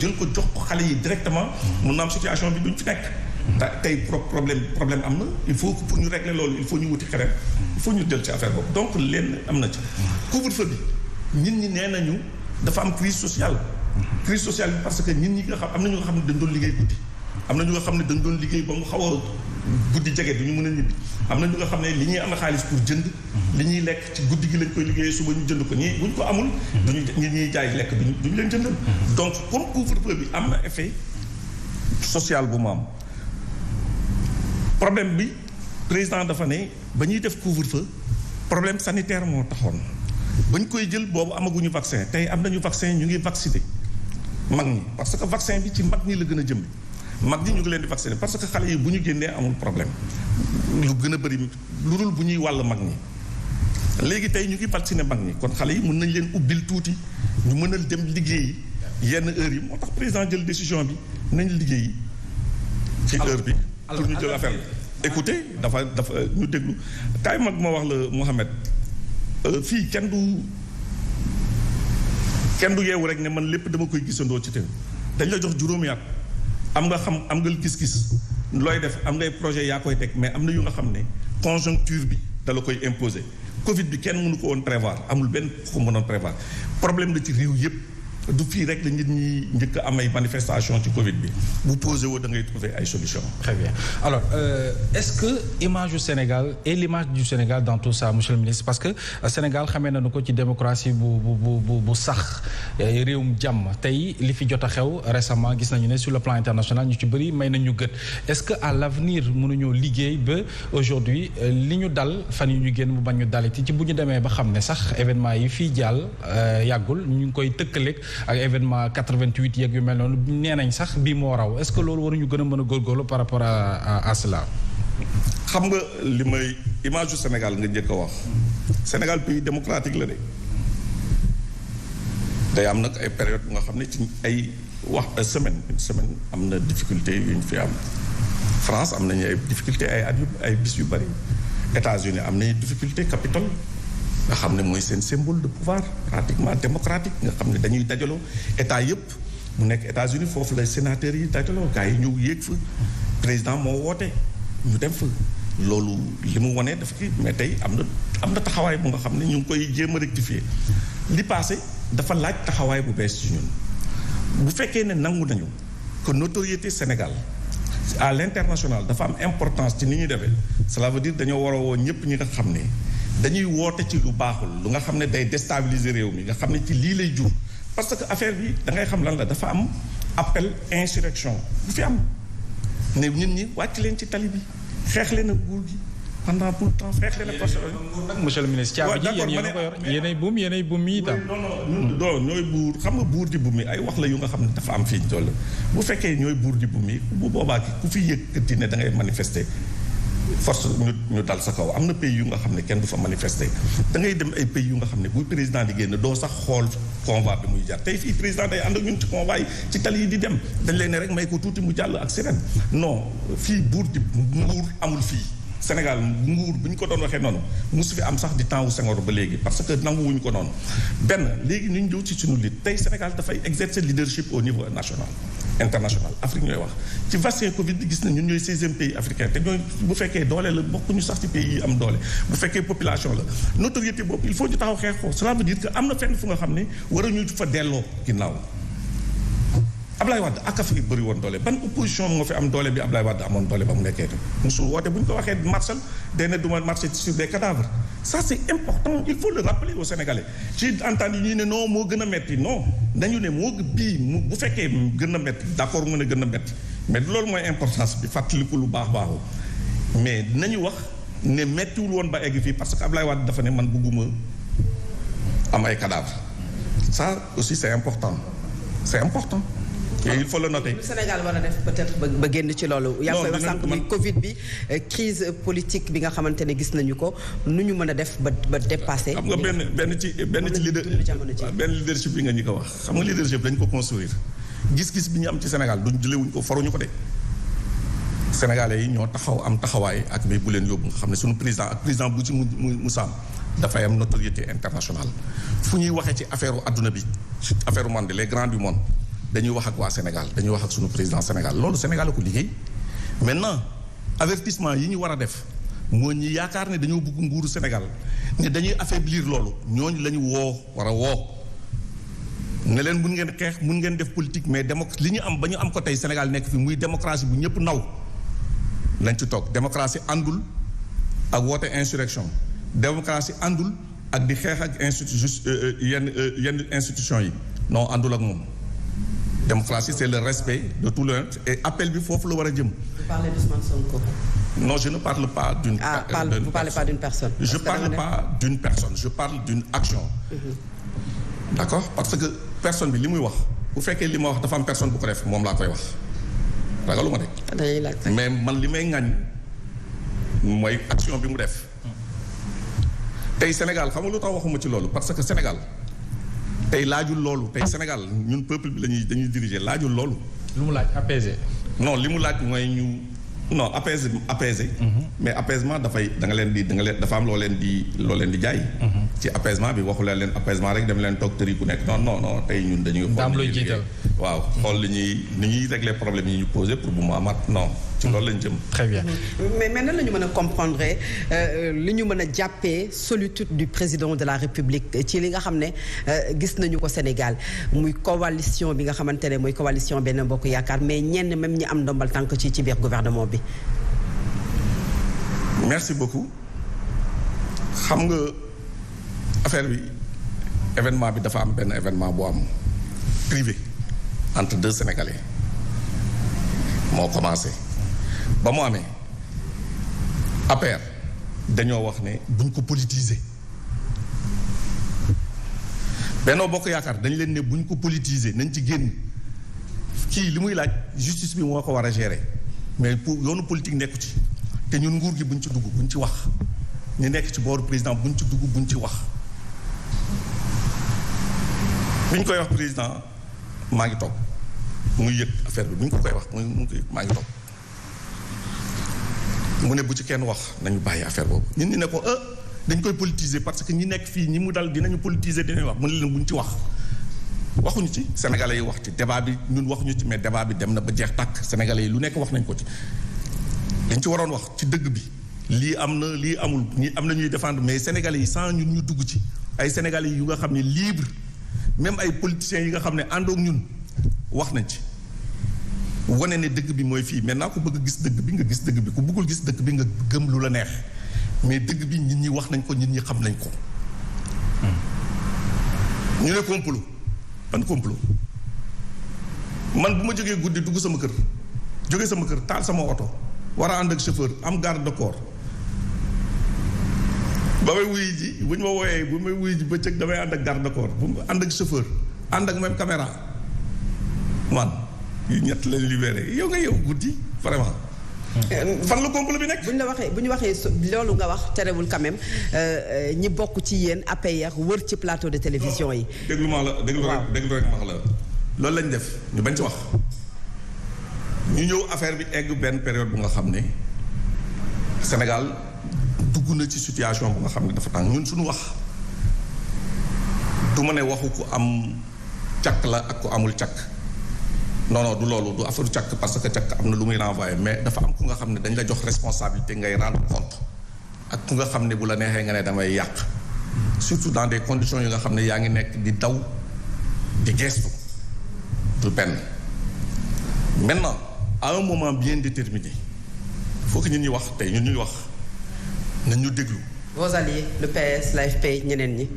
jël ko jox ko xale yi directement mun na am situation bi duñ fi nekk. tey problème am na il faut que pour ñu régler loolu il faut ñu wuti xerem il faut ñu jël ci affaire boobu donc lenn am na ci. couvre-feu bi nit ñi nee nañu dafa am crise sociale. crise sociale bi parce que nit ñi nga xam am na ñu nga xam ne dañ doon liggéey guddi. am na ñu nga xam ne dañ doon liggéey ba mu xaw a guddi jege du ñu mën a ñibbi. am na ñu nga xam ne li ñuy am xaalis pour jënd. li ñuy lekk ci guddi gi lañ koy liggéeyee suba ñu jënd ko ñii buñ ko amul. duñu ñuy jaay lekk duñu leen jëndal. donc comme couvre-feu bi am na effet social bu mu am. problème bi président dafa ne ba ñuy def couvre-feu problème sanitaire moo taxoon ba ñu koy jël boobu amaguñu vaccin tey am nañu vaccin ñu ngi vacciner mag ñi parce que vaccin bi ci mag ñi la gën a jëm mag ñi ñu ngi leen di vacciner parce que xale yi bu ñu génnee amul problème lu gën a bëri lu dul bu ñuy wàll mag ñi léegi tey ñu ngi vacciner mag ñi kon xale yi mën nañ leen ubbil tuuti ñu mën a dem liggéeyi yenn heures yi moo tax président jël décision bi nañ liggéeyi ci heure bi pour ñu jël affaire bi écoutez dafa ñu déglu kaay mag ma wax la Mouhamed fii kenn du yeewu rek ne man lépp dama koy gisandoo ci te dañ la jox juróomi at am nga gis-gis looy def am ngay projet yaa koy teg mais am na yu nga xam ne conjoncture bi da la koy imposer Covid bi kenn mënu ko woon prévoir amul benn ko mënoon prévoir problème la ci réew yépp du fii rek la nit ñi njëkk a am ay manifestation ci Covid bi bu posé woo da ngay trouver ay solutions. Très bien alors est-ce que image du Sénégal et l'image du Sénégal dans tout ça monsieur le ministre parce que Sénégal xamee nañu ko ci démocratie bu sax réewum jàmm tey li fi jot a xew récemment gis nañu ne sur le plan international ñu ci bëri may nañu gët est-ce que à l'avenir mënuñoo liggéey ba aujourd'hui li ñu dal fan yu ñu génn mu bañ ñu daliti ci bu ñu demee ba xam ne sax événement yi fii jàll yàggul ñu ngi koy tëkkaleeg ak événement 88 yeeg yu mel noonu nee nañ sax bii moo raw est-ce que loolu waruñu gën a mën a góorgóorlu par rapport à cela. xam nga li may image du Sénégal nga njëkk a wax Sénégal pays démocratique la de day am nag ay période bu nga xam ne ci ay une semaine am na difficulté yu ñu fi am France am nañu ay difficulté ay bis yu bari États-Unis am nañu difficulté Capitole nga xam ne mooy seen symbole de pouvoir pratiquement démocratique nga xam ne dañuy dajaloo état yëpp mu nekk États-Unis foofu la sénateurs yi dajaloo gars yi ñëw yéeg fa président moo woote ñu dem fa loolu li mu wonee dafa kii mais tey am na taxawaay bu nga xam ne ñu ngi koy jéem a rectifier li passé dafa laaj taxawaay bu bees ci ñun bu fekkee ne nangu nañu que notoriété Sénégal à l'international dafa am importance ci ni ñuy defee cela veut dire dañoo war a woo ñëpp ñi nga xam ne dañuy woote ci lu baaxul lu nga xam ne day déstabiliser réew mi nga xam ne ci lii lay jur parce que affaire bi da ngay xam lan la dafa am appel insurrection bu fi am ne nit ñi wàcc leen ci tali bi xeex leen ak nguur gi pendant tout le temps xeex leen ak poste nag monsieur le ministre caabi ji yéen a ko yor yéenay buum yi itam non ñooy buur xam nga buur di buum yi ay wax la yu nga xam ne dafa am fii toll bu fekkee ñooy buur di buum yi bu boobaa ku fi yëkkati ne da ngay manifester force ñu dal sa kaw am na pays yu nga xam ne kenn du fa manifester da ngay dem ay pays yu nga xam ne bu président di génn doo sax xool convoi bi muy jar tey fii président day ànd ak ñun ci convoi yi ci tali yi di dem dañ leen ne rek may ko tuuti mu jàll ak sirène non fii buur di nguur amul fii Sénégal nguur bu ñu ko doon waxee noonu mosu fi am sax di temps wu Senghor ba léegi parce que nanguwuñu ko noonu benn léegi ñu ñëw ci suñu lit tey Sénégal dafay exercer leadership au niveau national international Afrique ñooy wax ci vaccin Covid bi gis na ñun ñooy 16e pays africain te ñooy bu fekkee doole la bokkuñu sax ci pays yi am doole bu fekkee population la notoriété boobu il faut ñu taxaw xeex ko cela veut dire que am na fenn fu nga xam ne waruñu fa delloo ginnaaw Ablaye Wade ak Afrique bëri woon doole ban opposition moo fi am doole bi Ablaye Wade amoon doole ba mu nekkee musul woote bu ñu ko waxee marchal day ne duma marcher sur des cadavres ça c'est important il faut le rappeler aux Sénégalais j'ai entendu ñii ne non moo gën a metti non dañu ne moo bii bu fekkee gën a metti d'accord mu ne gën a metti mais loolu mooy importance bi fàttaliku lu baaxu mais nañu wax ne mettiwul woon ba egg fii parce que Ablaye Wade dafa ne man bëgguma am ay cadavres ça aussi c'est important et il faut le noter. Le Sénégal war a def peut-être ba génn ci loolu. yaa ngi koy wax sànq muy Covid bi crise politique bi nga xamante ne gis nañu ko nu ñu mën a def ba dépasser. xam nga benn leadership bi nga ñu ko wax xam nga leadership dañ ko construire gis-gis bi ñu am ci Sénégal duñ jëlewuñ ko faruñu ko de. Sénégalais yi ñoo taxaw am taxawaay ak mais bu leen yóbbu nga xam ne suñu président ak président bu ci mu saam dafay am notoriété internationale fu ñuy waxee ci affaire adduna bi ci affaire monde les grands du monde dañuy wax ak waa Sénégal dañuy wax ak sunu président Sénégal loolu Sénégal la ko liggéey maintenant avertissement yi ñu war a def moo ñi yaakaar ne dañoo bëgg nguuru Sénégal ne dañuy affaiblir loolu ñooñu la ñu war a woo ne leen mun ngeen xeex mun ngeen def politique mais li ñu am ba ñu am ko tey Sénégal nekk fi muy démocratie bu ñëpp naw lañ ci toog démocratie àndul ak woote insurrection démocratie àndul ak di xeex ak yenn institution yi non àndul ak moom démocratie c'est le respect de tout le monde et appel bi foofu la war a jëm. Vous parlez d'Ousmane Sonko. Non, je ne parle pas d'une vous ne parlez pas d'une personne. Je ne parle pas d'une personne, je parle d'une action. D'accord? Parce que personne bi li muy wax bu fekkee li ma wax dafa am personne bu ko def moom laa koy wax ragaluma de. mais man li may ŋañ mooy action bi mu def. tey Sénégal xam nga lu tax waxuma ci loolu parce que Sénégal tey laajul loolu tey Sénégal ñun peuple bi dañuy diriger laajul loolu. lu mu laaj apaiser. non li mu laaj mooy ñu. non apaiser. mais apaisement dafa am loo leen di jaay. ci apaisement bi waxu leen apaisement rek dem leen toog tëri ku nekk non tey ñun dañuy. daam looy jiital waaw xool ni ñuy régler problème yi ñu posé pour bu mu amaat non. ci loolu lañ jëm. très bien. mais nan la ñu mën a comprendre li ñu mën a jàppee solitude du président de la République ci li nga xam ne gis nañu ko Sénégal muy coalition bi nga xamante ne mooy coalition Benno Bokk Yaakaar mais ñenn même ñi am ndombal tànk ci biir gouvernement bi. merci beaucoup xam nga affaire bi événement bi dafa am benn événement bu am privé entre deux Sénégalais moo commencé ba mu amee APR dañoo wax ne buñ ko politiser Benno Bokk Yaakaar dañ leen ne buñ ko politiser nañ ci génn kii li muy laaj justice bi moo ko war a gérer mais pour yoonu politique nekku ci te ñun nguur gi buñ ci dugg buñ ci wax ñu nekk ci booru président buñ ci dugg buñ ci wax biñ koy wax président maa ngi toog muy yëg affaire bi buñ ko koy wax maa ngi toog mu ne bu ci kenn wax nañu bàyyi affaire boobu ñun ñu ne ko dañ koy politiser parce que ñi nekk fii ñi mu dal dinañu politiser dinañu wax mu ne leen buñ ci wax waxuñu ci sénégalais yi wax ci débat bi ñun waxuñu ci mais débat bi dem na ba jeex tàkk sénégalais yi lu nekk wax nañ ko ci dañ ci waroon wax ci dëgg bi lii am na lii amul ñi am na ñuy défendre mais sénégalais yi sans ñun ñu dugg ci ay sénégalais yu nga xam ne libre même ay politiciens yi nga xam ne àndoog ñun wax nañ ci wane ne dëgg bi mooy fii maintenant ku bëgg gis dëgg bi nga gis dëgg bi ku bëggul gis dëgg bi nga gëm lu la neex mais dëgg bi nit ñi wax nañ ko nit ñi xam nañ ko ñu ne complot ban complot man bu ma jógee guddi dugg sama kër jógee sama kër taal sama oto war a ànd ak chauffeur am garde de corps ba may wuyu ji bu ñu ma wooyee bu may wuyu ji bëccëg damay ànd ak garde de corps bu ànd ak chauffeur ànd ak même caméra man yu ñett lañ libéré yow nga yow guddi vraiment. fan la complot bi nekk. bu ñu waxee loolu nga wax terewul quand même ñi bokk ci yéen APR wër ci plateau de télévision yi. déglu ma la déglu rek ma la loolu lañ def ñu bañ ci wax. ñu ñëw affaire bi egg benn période bu nga xam ne Sénégal dugg na ci situation bu nga xam ne dafa tàng ñun suñu wax du ma ne waxu ku am càkk la ak ku amul càkk non du loolu du affaire càkk parce que càkk am na lu muy renvoyer mais dafa am ku nga xam ne dañ la jox responsabilité ngay rendre compte ak ku nga xam ne bu la neexee nga ne damay yàq surtout dans des conditions yi nga xam ne yaa ngi nekk di daw di gestu du benn maintenant à un moment bien déterminé il faut que ñun ñuy wax tey ñun ñuy wax nañ ñu déglu. vos alliés le PS l'AFP ñeneen ñi.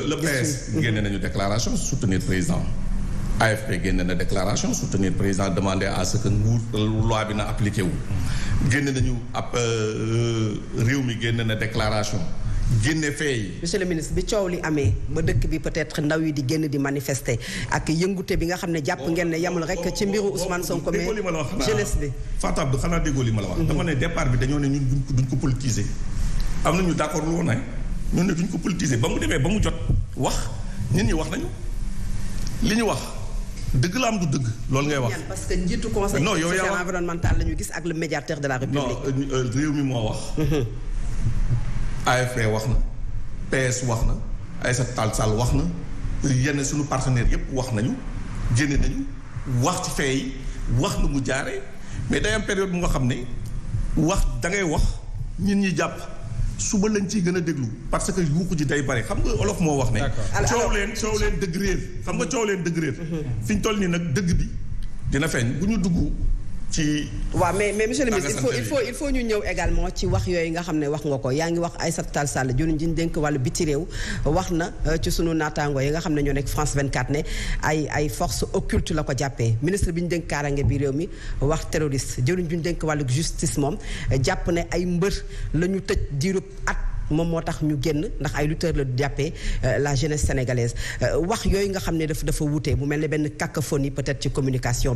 le PS génne nañu déclaration soutenir président AFP génne na déclaration soutenir président demander à ce que nguur loi bi na appliqué wu. génne nañu ab réew mi génne na déclaration. génne fee. monsieur le ministre bi coow li amee ba dëkk bi peut-être ndaw yi di génn di manifester ak yëngute bi nga xam ne jàpp ngeen ne yamul rek ci mbiru Ousmane Sonko mais jeunesse bi. Fatou Abdou xanaa déggoo li ma la wax. dama ne départ bi dañoo ne ñun duñ ko politiser. am na ñu d'accord lu woon nañ ñun ne duñ ko politiser ba mu demee ba mu jot wax nit ñi wax nañu li ñu wax dëgg la am du dëgg loolu ngay wax. parce que njiitu conseil social environnemental la ñu gis ak le médiateur de la République. non réew mi moo wax. AFP wax na PS wax na Aïssata Tall Sall wax na yenn suñu partenaires yépp wax nañu génne nañu wax ci fee yi wax lu mu jaaree mais day am période bu nga xam ne wax da ngay wax ñit ñi jàpp suba lañ ciy gën a déglu parce que yuuxu ji day bare xam nga olof moo wax ne. coow leen dëgg réer xam nga coow leen dëgg réer. fi ñu toll nii nag dëgg bi dina feeñ bu ñu dugg ci. waaw mais monsieur le ministre il faut ñu ñëw également ci wax yooyu nga xam ne wax nga ko yaa ngi wax Aïssata Tall Sall jëriñ ji ñu dénk wàllu biti réew wax na ci sunu naataango yi nga xam ne ñoo nekk France 24 ne ay force occulte la ko jàppee ministre bi ñu dénk kaaraange bi réew mi wax terroriste jëriñ ji ñu dénk wàllu justice moom jàpp ne ay mbër la ñu tëj diirub at. moom moo tax ñu génn ndax ay lutteurs la jàppee la jeunesse sénégalaise wax yooyu nga xam ne dafa wuute mu mel ne benn cacophonie peut-être ci communication.